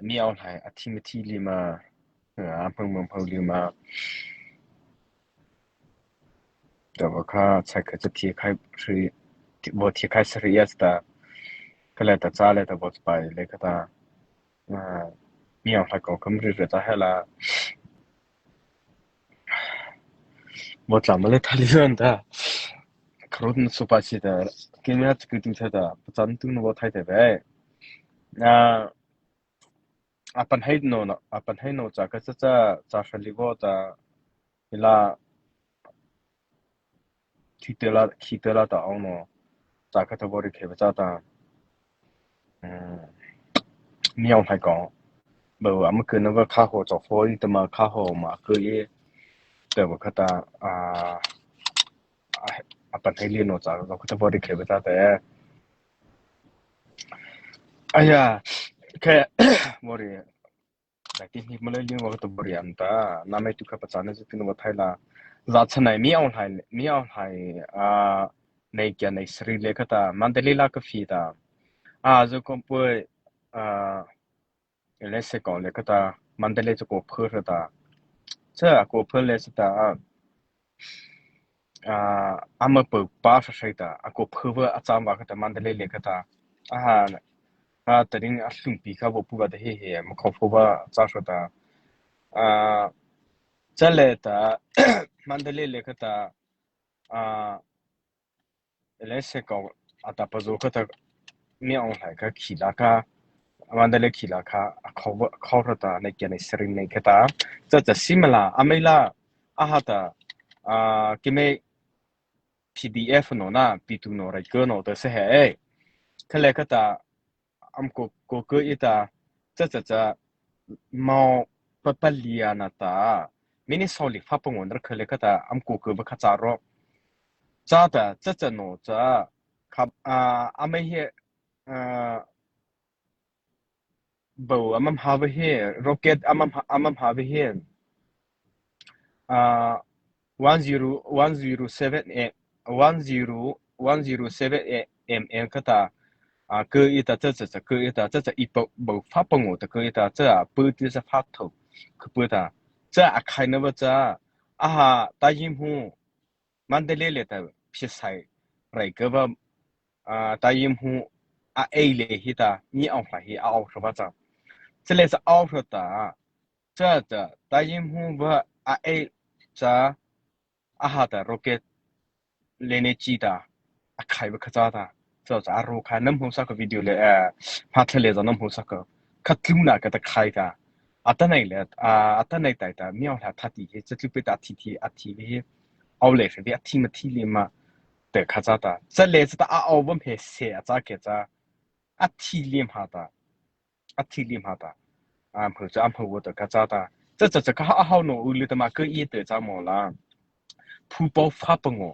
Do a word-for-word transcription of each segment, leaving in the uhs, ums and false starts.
mi ao hlai a thi ma thi li ma, a hmang ma hmang li ma. Tah va kha chai kha cha thi khai hri, va thi khai sari ya ta. Kha le ta cha le ta va pai le kha ta. Mi ao hlai ko kam ri re ta hela. Vawt lam le thali ran ta. Kharot na supa si ta. Kimia chikutu ta ta. Pachan tu na vawt thai ta ve. Na apan hai no na apan hai no cha ka cha cha cha sali vawt ta. Ila khitela khitela ta ong no. Cha ka ta vori khe ba cha ta. Mi ao hlai ko. Bo ama ke na va kha ho cho fo i ta ma kha ho ma ke i. Ta ba kha ta a a pa thai li no cha ka ta vori khe ba cha ta. Aya ke vori. Dai ti ni ma le li wa ka ta vori an ta. Na mai tu kha pa cha na tu no thai la. Za cha nai mi ao hlai mi ao hlai a nei kya nei sri le kha ta Mandalay la ka fi ta. A zo ko poi a le se ko le kha ta Mandalay cha ko phu ta. Cha ko phu le se ta a ama pau pa sa sai ta a ko phu va a cham va kha ta Mandalay le kha ta. A ha a ta ding a hlum pi kha vo pu va ta he he ma kho phu va cha sa ta. A cha le ta Mandalay le kha ta a le se ko a ta pa zo kha ta mi ao hlai kha khi la kha Mandalay khi la kha a kho kho ra ta nei kya nei sri nei kha ta. Cha cha si ma la a mai la a ha ta a ki mai P D F no na pi tu no rai ko no ta se he. Kha le kha ta am ko ko ko i ta cha cha cha mau pa pa lia na ta. Mini soli fa pa ngon ra kha le kha ta am ko ko ba kha cha ro. Cha ta cha cha no cha kha a a mai he a bo ama ha va he rocket ama ama ha va he. A one zero one zero seven a one zero one zero seven a M M kha ta. A ke i ta cha cha cha ke i ta cha cha i pa bo fa pa ngo ta ke i ta cha pu ti sa fa tho. Ke pu ta cha a khai na va cha a ha ta yim hu Mandalay le ta phi sai rai ke va a ta yim hu a ei le hi ta mi ao hla hi a ao hra va cha. Cha le cha ao hra ta cha cha ta yim hu va a ei cha a ha ta rocket le ne chi ta a khai va kha cha ta. Cha cha a ro kha nam hu sa ka video le a pha tha le za nam hu sa ka kha tlu na ka ta khai ta. A ta nei le a a ta nei tai ta mi ao hla tha ti he cha tlu pe ta thi thi a thi ve he. Ao le fe ve a thi ma thi le ma te kha cha ta. Cha le cha ta a ao va he se a cha ke cha a thi le ma ta. A thi li ma ta. A mho cha a mho wo ta kha cha ta. Cha cha cha kha a hao no u li ta ma ke i te cha mo la. Phu pau fa pa ngo.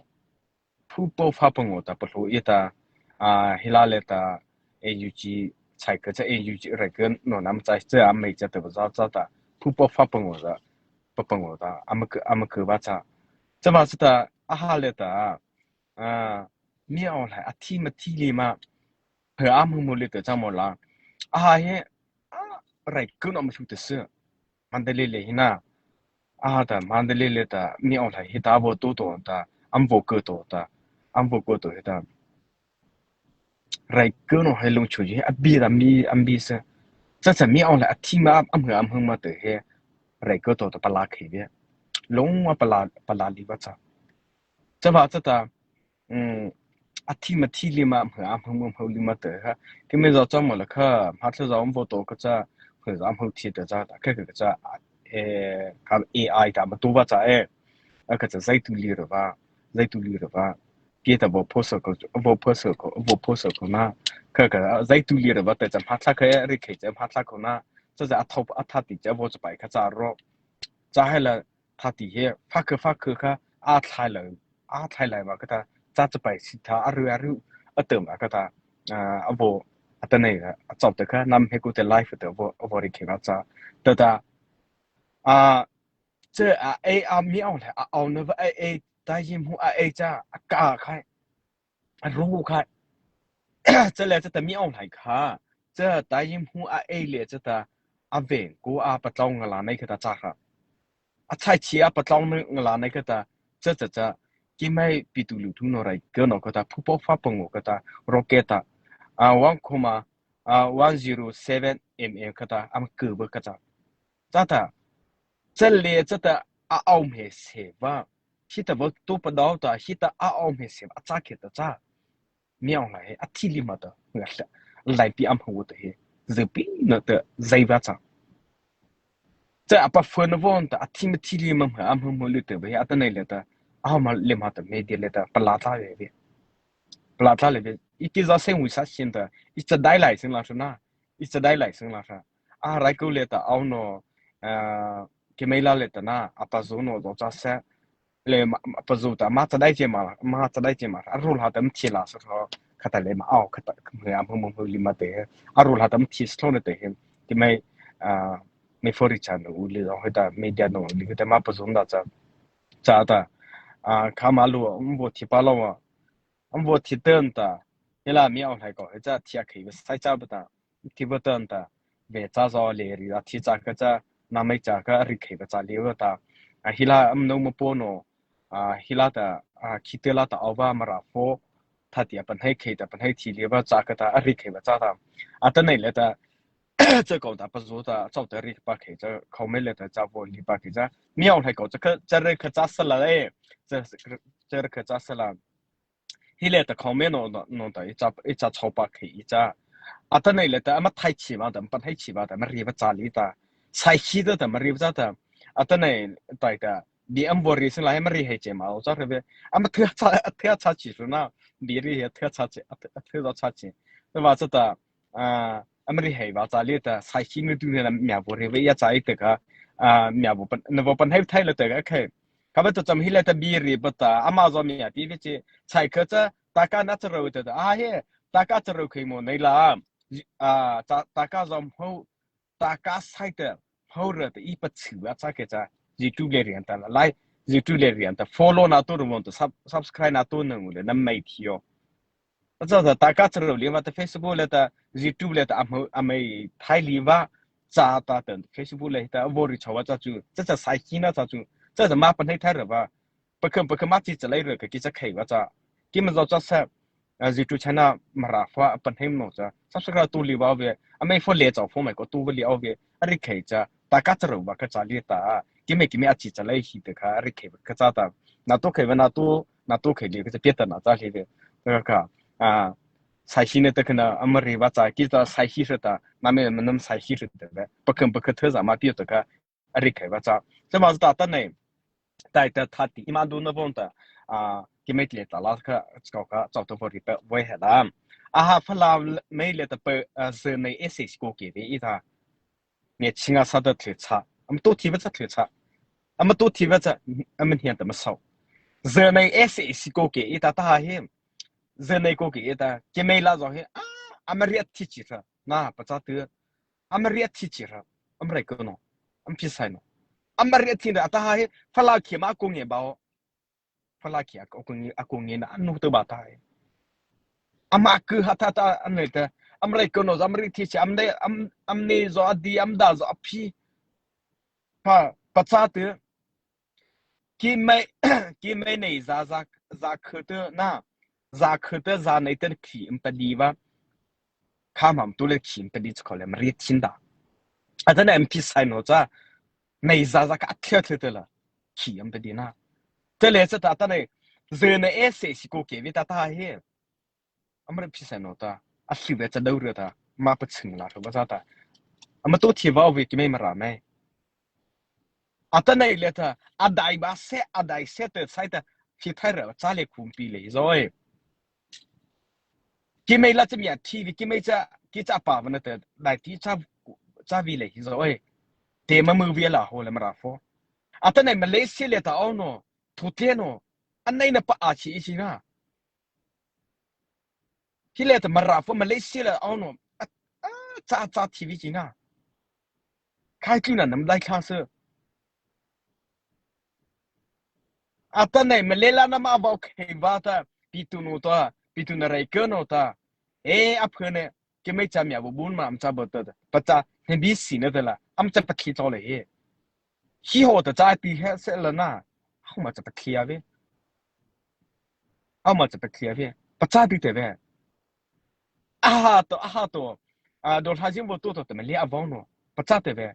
Phu pau fa pa ngo ta pa hlo i ta. A hi la le ta A U G chai ka cha A U G rai ka no nam chai cha a mai cha ta ba za cha ta. Phu pau fa pa ngo za. Pa pa ngo ta. A ma ke a ma ke ba cha. Cha ba cha ta a ha le ta. A mi ao hlai a thi ma thi li ma. He a hmang mo le te cha mo la. A ha he a rai ko no ma su te se. Mandalay le hi na. A ha ta Mandalay le ta mi ao hlai hi ta vo to to ta. Am vo ko to ta. Am vo ko to hi ta. Rai ko no he long chu ji a bi ta mi am bi se. Cha cha mi ao hlai a thi ma am he am hmang ma te he. Rai ko to ta pa la khe ve. Long ma pa la pa la li va cha. Cha va cha ta. A thi ma thi li ma hmang a hmang ma hmang li ma te ha. Ki me za cha ma la kha ma thla za um vo to ka cha. Hmang za hmang thi te cha ta ka ka cha. E ka A I ta ma tu va cha e. A ka cha zai tu li ra va. Zai tu li ra va. Ki ta vo pho sa ko vo pho sa ko vo pho sa ko na. Ka ka zai tu li ra va te cha ma thla ka ri khe cha ma thla ko na. Cha za a thop a tha ti cha vo cha pai ka cha ro. Cha hai la tha ti he fa ke fa ke kha a thlai lai a thlai lai ma ka ta cha cha pai si tha a ru a ru a te ma ka ta a vo a ta nei a chau te kha nam he ku te life te vo vo ri khe na cha ta ta a che a e a mi au le a au na va e e ta yim hu a e cha a ka khai a ru khai cha le cha ta mi au lai kha cha ta yim hu a e le cha ta a vei ko a patlô ngâ la nei khata cha ha. A chai chi a patlô ngâ la nei khata, cha cha cha, keimo pi tu lu tu no rai kei no khata, phu po fa pang o khata, rocket ta, a, one comma, a, one zero seven M M khata, ama kei ba khata. Cha ta, cha le cha ta, a ao me se ba, hita ba to pa dao ta, hita a ao me se ba, a cha khata cha. Miao la he, a thi li ma ta, nga sa, lai pi am ho ta he, ze pi na ta, zai ba cha. Cha a pa fo na von ta, a thi ma thi li ma ma, am ho mo lu ta ba he, a ta nei le ta, a ma le ma ta, me de le ta, pa la ta le ve. Pa la ta le ve. I ki za seng wi sa sien ta, i cha dai lai seng la sa na, i cha dai lai seng la sa. A rai ko le ta, ao no, a, ke mei la le ta na, a pa zo no zo cha sa, le ma, ma, pa zu ta, ma cha dai che ma, ma cha dai che ma, a ru la ta mthi la sa tho, khata le ma ao, khata, khata le ma mo mo li ma te, a ru la ta mthi sa tho na te, ti mai, a, me fo ri cha no, u le, o ta, media no, li ta ma pa zu da cha, cha ta, a, kha ma lu, um bo thi pa lo wa, um bo thi ten ta, he la mi ao lai ko, he cha thi a khei, sai cha ba ta, thi ba ten ta, ve cha zo le ri a thi cha ka cha, na mai cha ka ri khei ba cha le ba ta. A hi la am no ma po no, a hi la ta, a khi te la ta ao ba ma ra fo, tha ti a pan hai khei ta pan hai thi le ba cha ka ta a ri khei ba cha ta. A ta nei le ta, cha ko ta pa zo ta, chau ta ri pa khei cha, khau me le ta cha vo li pa khei cha. Mi ao lai ko cha ka, cha ri ka cha sa la le, cha, cha ri ka cha sa la. Hi le ta khau me no, no, no ta i cha, i cha chau pa khei i cha. A ta nei le ta, ama thai chi ba ta, ama pan hai chi ba ta, ama ri ba cha li ta. Sai hi ta ta, ama ri ba cha ta. A ta nei tai ta, bi am bo ri sing la, ama ri hai che ma, o cha re be. Ama thia cha, a thia cha chi su na. Bi ri hai thia cha chi, a thia, a thia cha chi. Ta ba cha ta, a, ama ri hai ba cha li ta, sai hi ngi tu ne na mia bo ri be ya cha i ta ka, a, mia bo pan, na bo pan hai thai le ta ka, okay. Ka ba ta cham hi le ta bi ri ba ta, ama zo mi a ti ve chi, chai kha cha, ta ka na cha ro ta ta, a he, ta ka cha ro khei mo nei la, a, ta, ta ka zo mo, ta ka sai ta, mo ra ta i pa chu a cha ke cha, YouTube le rian ta la, lai, YouTube le rian ta, follow na to ro mo ta, sub-, subscribe na to na ngu le, na mai thi yo. Cha cha ta ka cha ro li ma ta Facebook le ta, YouTube le ta a mo, a mai thai li ba, cha ta ta Facebook le ta vo ri chau ba cha chu, cha cha sai hi na cha chu, cha cha ma pan hai thai ra ba. Pa kham pa kham ma chi cha lai ra ka ki cha khei ba cha. Ki ma zo cha sa, a, YouTube channel ma ra fa pan hai no cha. Subscribe to li ba ve, a mai fo le chau fo mai ko to ba li au ve, a ri khei cha, ta ka cha ro ba ka cha li ta. Ki mai ki mai a chi cha lai hi ta ka, a ri khei ba ka cha ta. Na to khei ba na to, na to khei li ka cha pia ta na cha li ve. Ka ka, a, sai hi ne ta ka na, a ma ri ba cha, ki ta sai hi sa ta, na me ma nam sai hi sa ta ve. Pa kham pa kha tha za ma pia ta ka, a ri khei ba cha. Cha ma ta ta nei. Tai ta tha ti, i ma du na von ta, a, ki mai ti le ta la ka, chau ka, chau ta vo ri pa, vo he la. A ha fa la mei le ta pa, a, ze nei e se ko ke ve i ta. Nge chi nga sa ta thlu cha. Am to thi ba cha thlu cha. Am to thi ba cha, am hian ta ma sau. Ze nei e se ko ke i ta ta ha he. Ze nei ko ke i ta. Ki mai la zo he. A, am ri a thi chi cha. Na, pa cha tu. Ama ri a thi chi ra, ama rai ko no, ama phi sai no. Ama ri a thi ra, a ta ha he, fa la khi ma ko nge ba o. Fa la khi a ko nge, a ko nge na, a nu to ba ta he. Ama ku ha ta ta, a ne ta, ama rai ko no, ama ri thi chi, am ne, am, am ne zo a di, am da zo a phi. Pa, pa cha tu, ki mai, ki mai nei za, za, za khata na, za khata za nei ta khi am pa di ba. Kha mam tu le khi am pa di cha ko le ma ri thin da. A ta nei am phi sai no cha, nei za za ka a thia thia ta la, khi am pa di na. Ta le cha ta ta nei, ze nei e se ko ke ve ta ta he. Ama ri phi sai no ta, a thli ve cha do ri ta, ma pa ching la ba cha ta. Ama to thi ba ve ki mai ma ra mai. A ta nei le ta, a dai ba se, a dai se ta, sai ta, phi thai ra cha le kum pi le zo e. Ki mai la cha mi a thi ve, ki mai cha, ki cha pa va na ta, dai ti cha, cha vi le zo e. Te ma mu ve la ho le ma ra fo. A ta nei Malaysia le ta o no, thu te no, a nei na pa a chi i chi na. Hi le ta ma ra fo Malaysia le o no. A, a, cha, cha thi vi chi na. Khai tlu na nam lai kha se. A ta nei Malaysia na ma ba khei ba ta. Pi tu no ta. Pi tu na rai ke no ta. E, a phe ne. Ki mai cha mi a bu bun ma am cha ba ta. Pa cha. He bi si na tala, ama cha pathi cho le he. Hi ho ta cha ti he se la na. Ama cha pathi a ve. Ama cha pathi a ve. Pachâ ti te ve. Aha to, aha to. A, do ha jing vo to to te me le a vo no. Pachâ te ve.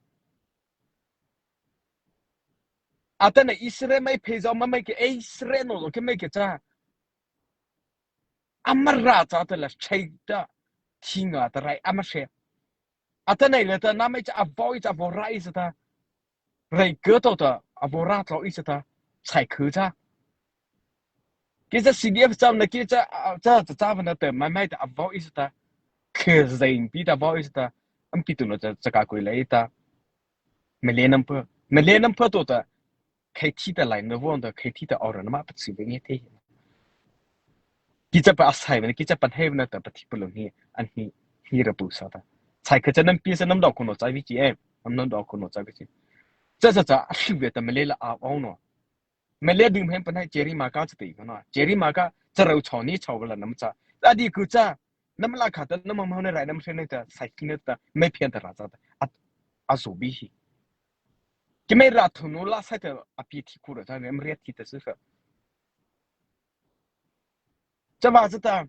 Atanoh Israel mai phe zo ma mai ke Israel no zo ke mai ke cha. Ama ra cha ta la chei ta. Thi nga ta rai ama she. Atanoh le ta na mai cha a vo i cha vo ra i sa ta. Rai ke to ta a vo ra tlo i sa ta. Chai khu cha. Ki cha C D F cha na ki cha, a, cha, cha, cha na ta mai mai ta a vo i sa ta. Ke zeng pi ta vo i sa ta. Am pi tu no cha, cha ka kui le i ta. Mele nam pha, mele nam pha to ta, khai thi ta lai na von ta, khai thi ta aw ra na ma pa chi ve nge te. Ki cha pa asai ve na, ki cha pa hei ve na ta pa thi pa lo ni, an ni, ni ra pu sa ta. Chai ka cha nam pi sa nam dok ko no chai vi chi em, nam nam dok ko no chai vi chi. Cha cha cha, a shu ve ta mele la a aw no. Mele dum hem pa hei cheri ma ka cha te ko no, cheri ma ka cha rau chau ni chau la nam cha. A di ku cha, nam la kha ta, nam ma ne rai, nam se ne ta, sai ki ne ta, me phian ta ra cha ta. A, a zo bi hi. Ki me ra thu no la sai ta, a pi thi ku ra cha, nam re thi ta su sa. Cha ba cha ta.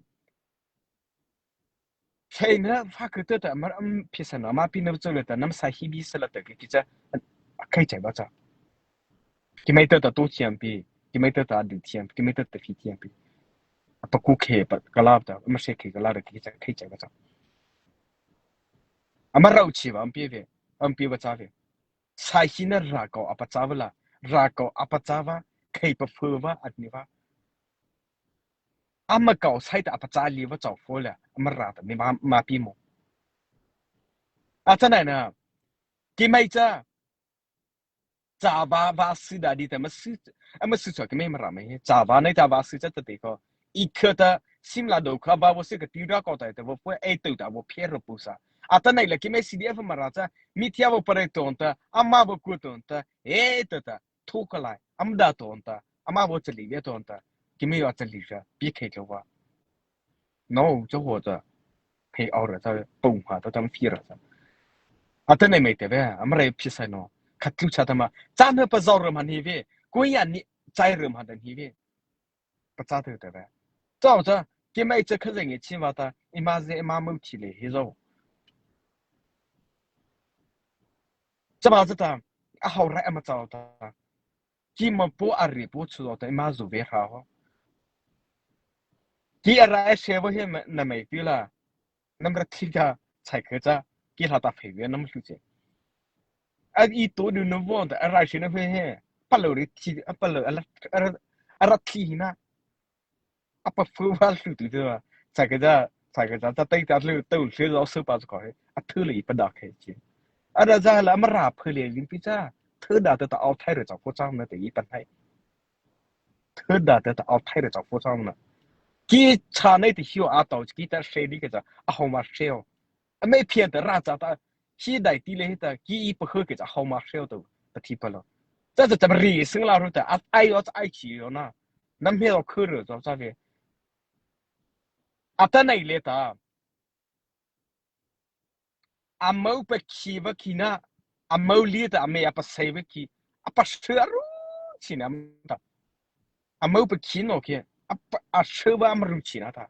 Sai na fa ku ta ta, ma, am, phi sa na, ma pi na zo le ta, nam sai hi bi sa la ta, ki cha, a kai chai ba cha. Ki mai ta ta to thiam pi, ki mai ta ta du thiam, ki mai ta ta phi thiam pi. A pa ku khe pa ka la ta, ma se khe ka la ta ki cha khe cha ka cha. A ma rau chi ba am pi ve, am pi ba cha ve. Sai hi na ra ko a pa cha va la, ra ko a pa cha va, khe pa phu va, at ni va. A ma ko sai ta a pa cha li va cha fo la, a ma ra ta mi ma, ma pi mo. A cha na na, ki mai cha, cha va va su da di ta ma su, a ma su cha ki me ma ra me he. Cha va nei ta va su cha ta te ko. I kha ta sim la do kha va vo su ka ti ra ko ta ta vo phu e tu ta vo phe ro pu sa. A ta nei la ki me C D F ma ra cha. Mi thia vo pa re ton ta. A ma vo ku ton ta. E ta ta. Thu ka lai. A ma da ton ta. A ma vo cha li ve ton ta. Ki me yo cha li sa. Pi khe cho va. No, cha ho cha. Hei au ra cha, pung ha cha, cha phi ra cha. A ta nei mai te ve, a ma rai phi sai no. Kha tlu cha ta ma. Cha na pa zau ram han hi ve. Ko ya ni chai ram han dan hi ve. Pa cha te te ve. Cha cha, ki mai cha kha zeng e chi va ta, i ma ze, i ma mu chi le hi zo. Cha ba cha ta, a hau rai a ma cha ta. Ki ma pu a ri pu chu ta i ma zu ve ha ho. Ki a ra a she vo he na mai pi la. Nam ra thi ka chai kha cha. Ki la ta phei ve nam hlu che. A i to du no vo ta a ra she na ve he. Pa lo ri thi, a pa lo a la, a ra, a ra thi hi na. A pa phu va hlu tu tu va. Chai kha cha, chai kha cha, cha tai ta hlu, tu hlu zo su pa ko he. A thu le i pa da khe che. A ra za la ma ra phu le lin pi cha. Thu da ta ta au thai re cha ko cha na te i pa hai. Thu da ta ta au thai re cha ko cha na. Ki cha nei ti hiu a tau ki ta she di ke cha. A ho ma she o. A mei phian ta ra cha ta. Hi dai ti le hi ta. Ki i pa he ke cha ho ma she o to. Ta thi pa lo. Cha cha cha ri sing la ru ta. A ai o cha ai chi o na. Nam he o khu ru cha cha ve. A ta nei le ta. A mau pa khi va khi na. A mau li ta a mei a pa sei va khi. A pa shu a ru chi na ta. A mau pa khi no khi. A pa, a shu va a ma ru chi na ta.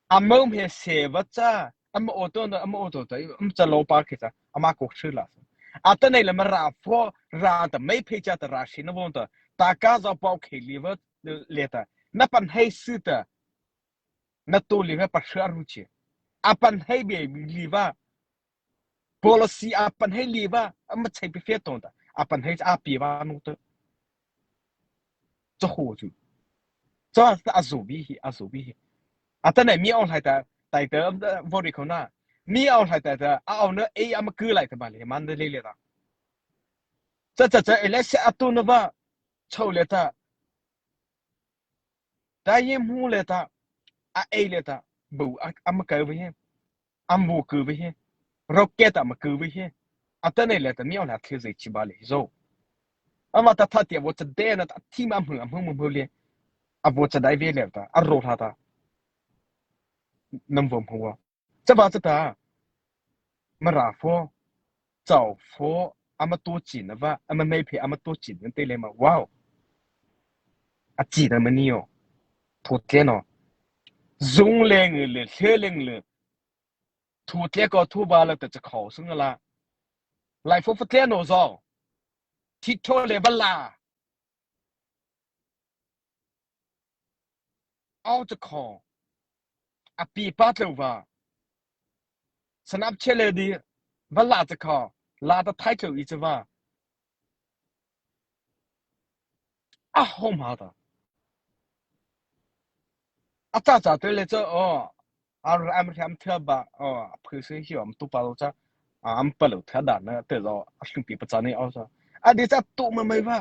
A mau he se va cha. A ma o to na, a ma o to ta. A ma cha lo pa khi cha. A ma ko shu la. A ta nei le ma ra pho, ra ta mei phei cha ta ra shi na von ta. Ta ka za pau khe li va le ta. Na pan hei su ta. Na to li va pa shu a ru chi. A pan hei be li va. Policy a pan hei li va. A ma chai pi fe ton ta. A pan hei a pi va no ta. Cha ho chu. Cha ta a zo bi hi, a zo bi hi. A ta nei mi au lai ta, tai ta, vo ri ko na. Mi au lai ta ta, a au na e a ma ku lai ta ba le, man de le le ta. Cha cha cha, e le se a tu na va. Chau le ta. Ta ye mu le ta, a ei le ta, bu a, a ma kau ve he, a mu kau ve he, rocket a ma kau ve he, a ta nei le ta mi au la thie zai chi ba le zo. A ma ta tha tia vo cha de na ta thi ma mu, a mu mu mu le, a vo cha dai ve le ta, a ro tha ta, nam vo mu wa. Cha ba cha ta, ma ra pho, zawpi ama to chi na va, ama mei phei ama to chi na te le ma, wow. A chi na ma ni yo. Tho te no. Zung leng le, hle leng le. Tho te ko tho ba la ta cha khao sung la. Lai fo fo te no zo. Thi tho le ba la. Ao cha khao. A pi pa tlo va. Sanap che le di. Ba la cha khao. La ta thai tlo i cha va. A hom ha ta. A cha cha te le cha o. A am am thia ba o. A phu se hi am tu pa lo cha. A am pa lo thia da na te zo. A shu pi pa cha ni o cha. A di cha tu ma mai va.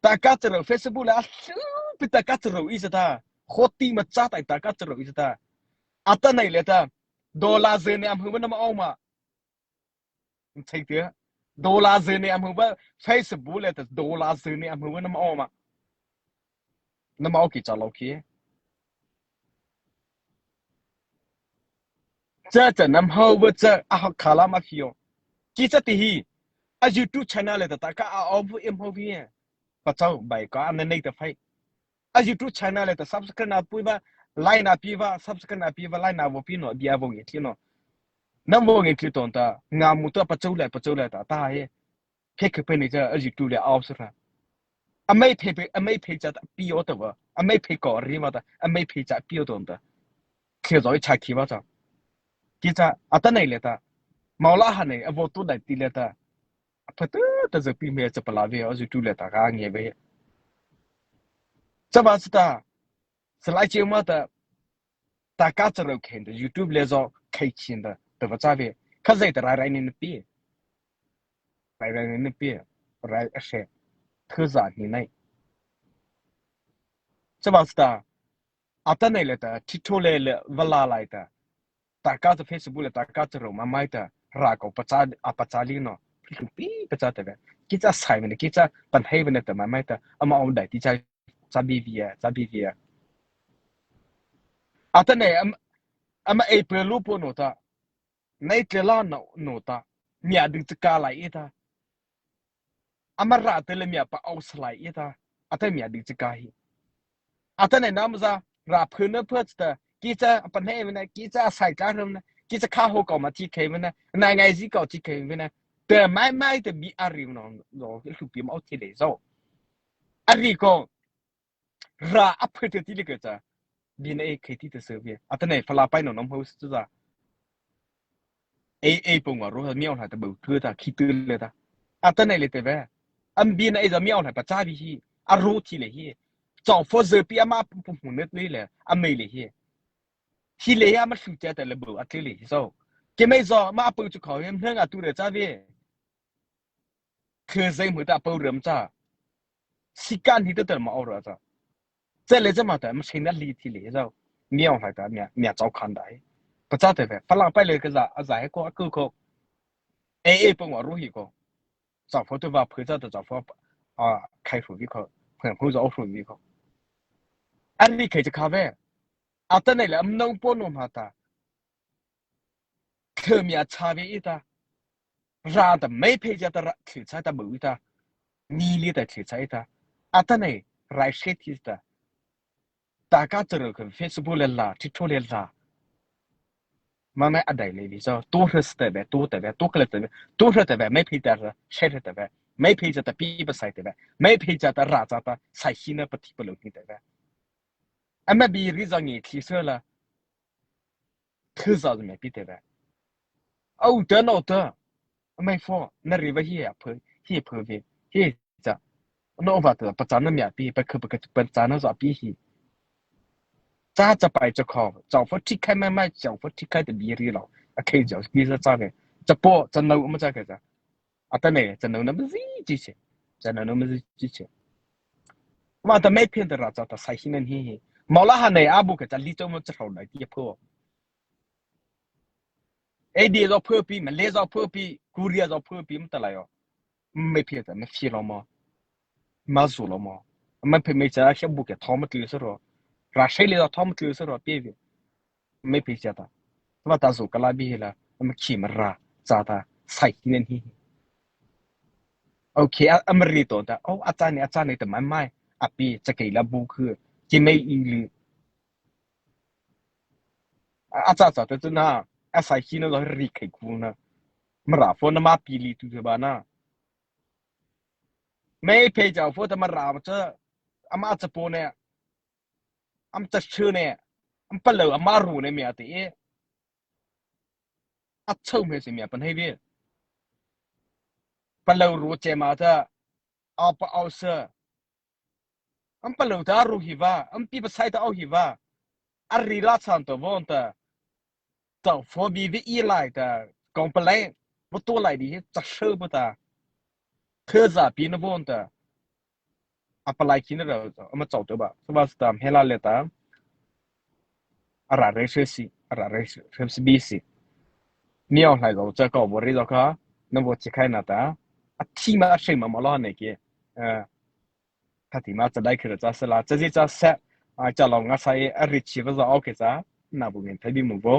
Ta ka cha ro Facebook la a shu pi ta ka cha ro i cha ta. Khoti ma cha ta ta ka cha ro i cha ta. Atanoh le ta. Dollar ze ne am hu na ma o ma. Thei tia. Dollar ze ne am hu ba Facebook le ta dollar ze ne am hu na ma o ma. Na ma o ki cha lo ki. Cha cha nam hau ba cha a ha khala ma fio. Ki cha ti hi. A YouTube channel le ta ta ka a o bu em hau hi. Pa chau bai ka na nei ta phai. A YouTube channel le ta subscribe na pui ba, like na pi ba, subscribe na pi ba, like na vo pi no, bia vo nge ti no. Nam vo nge ti ton ta, nga mu ta pa chau le, pa chau le ta, ta he. Phe khe phe ni cha, a YouTube le au sa ra. A mai phe phe, a mai phe cha ta pi o ta va. A mai phe ko ri ma ta, a mai phe cha pi o ton ta. Khe zo cha ki ba cha. Ki cha, atanoh le ta. Mau la ha nei, a vo tu dai ti le ta. A pha ta, ta za pi me cha pa la ve, a zu tu le ta ka nge ve. Cha ba sa ta. Sa lai che ma ta. Ta ka cha ro khen ta, YouTube le zo, khai chin ta, ta va cha ve. Ka zai ta rai rai ni na pi. Rai rai ni na pi. Rai a she. Thu za ni nai. Cha ba sa ta. Atanoh le ta, thi tho le le, va la lai ta. Ta ka cha Facebook le ta ka cha ro ma mai ta. Ra ko pa cha, a pa cha li no. Pi pi pa cha ta ve. Ki cha sai ve ne, ki cha pan hei ve ne ta ma mai ta. Ama o dai ti cha, cha bi vi a, cha bi vi a. Atanoh, am, ama ei pe lu po no ta. Nei tle la no, no ta. Mia du cha ka lai i ta. Ama ra te le mia pa au sa lai i ta. Ata mia di chi ka hi. Ata ne nam za, ra phu na phu ta, ki cha pa ne ve na, ki cha sai cha ram na, ki cha kha ho ko ma chi khe ve na, na ngai zi ko chi khe ve na. Te mai mai te bi a ri no, no, lu pi ma o ti le zo. A ri ko, ra a phu te ti le ke cha. Bi na e khe ti te se ve. Ata ne fa la pai no nom ho su za. Ei, ei, pong wa ro ha miao la ta bo tu ta, khi tu le ta. Ata ne le te ve. Am bi na ei za miao la pa cha bi hi. A ro ti le hi. Chao fo ze pi ama pu pu mu ne le le. A mei le hi. Hi le hi ama shu cha ta le bo a ti le hi so. Ke mei zo ma pu chu khao hem hnang a tu le cha ve. Khazei mu ta pau ram cha. Sikan hi ta ta ma ora cha. Cha le cha ma ta ma sing na li ti le cha. Miao hai ta mia, mia chao khan dai. Pa cha te ve. Fa lang pai le ka za, a za he ko, a ku ko. E, e, pong wa ru hi ko. Cha fo tu va phu cha ta cha fo. A, khai ru vi ko. Phu hu za ru vi ko. An ni khai cha kha ve. A ta nei le am nong po no ma ta. Thei mia cha ve i ta. Ra ta mei phei cha ta ra thei cha ta bu i ta. Ni li ta thei cha i ta. A ta nei rai she ti ta. Ta ka cha ro ka Facebook le la, TikTok le la. Ma mai a dai le vi so. To hre sta ve, to ta ve, to kle ta ve. To hre ta ve, mei phei ta ra, she hre ta ve. Mei phei cha ta pi pa sai ta ve. Mei phei cha ta ra cha ta, sai hi na pa ti pa lo ni ta ve. A ma bi ri za ngi thi se la. Thu za me pi te ve. Au te no te. Mai fo, na ri va hi a phu, hi phu vi, hi cha. No va te pa cha na mia pi, pa khu pa khu pa cha na za pi hi. Cha cha pai cha kho, cha fo ti khai mai mai, cha fo ti khai te bi ri lo. A khai cha bi za cha ve. Cha po, cha no ma cha ke cha. A ta nei, cha no na ma zi chi che. Cha no na ma zi chi che. Ma ta mei phei ta ra cha ta sai hi nan hi hi. Ma la ha nei a bu ke cha li cha ma cha hau dai ti phu. Ei di zo phu pi, ma le zo phu pi, Korea zo phu pi, ma ta la yo. Mei phei ta, ma phi lo mo. Ma zu lo mo. Ma phei mei cha a bu ke tho ma tlu sa ro. Ra shei le zo tho ma tlu sa ro, pi vi. Mei phei cha ta. Ma ta zu ka la bi hi la, ma khi ma ra, cha ta. sai hi na hi. Okay, a, a mari to ta, oh, a cha ni, a cha ni ta mai mai, a pi, cha kei la bu khu, ki mei i lu. A, a cha cha ta tu na, a sai hi na lo ri kai ku na. Mara pho na ma pi li tu te ba na. Mei phei chau pho ta Mara cha, ama cha po ne, am cha chu ne, am pa lo, ama ru ne mi a te e. A chau me se mi a pan hei ve. Pa lo ru che ma ta, a pa au sa. Am pa lo ta ru hi va, am pi pa sai ta au hi va. A ri la chan to von ta. Tau pho bi vi i lai ta, kong pa lai, pu tu lai di hi, cha sheu pu ta. Thơ za pi na von ta. A pa lai ki na ra, ama chau to ba. Sa ba sa ta, hela le ta. A ra re sheu si, a ra re sheu si bi si. Ni au lai zo, cha kau bo ri zo ka, na bo chi khai na ta. A thi ma a shei ma ma lo ne ki. Eh, Kha ti ma cha dai khira cha sala, cha zi cha sa, a cha lo nga sa e, a ri chi va za okay cha, na bu ngen thai bi mu vo,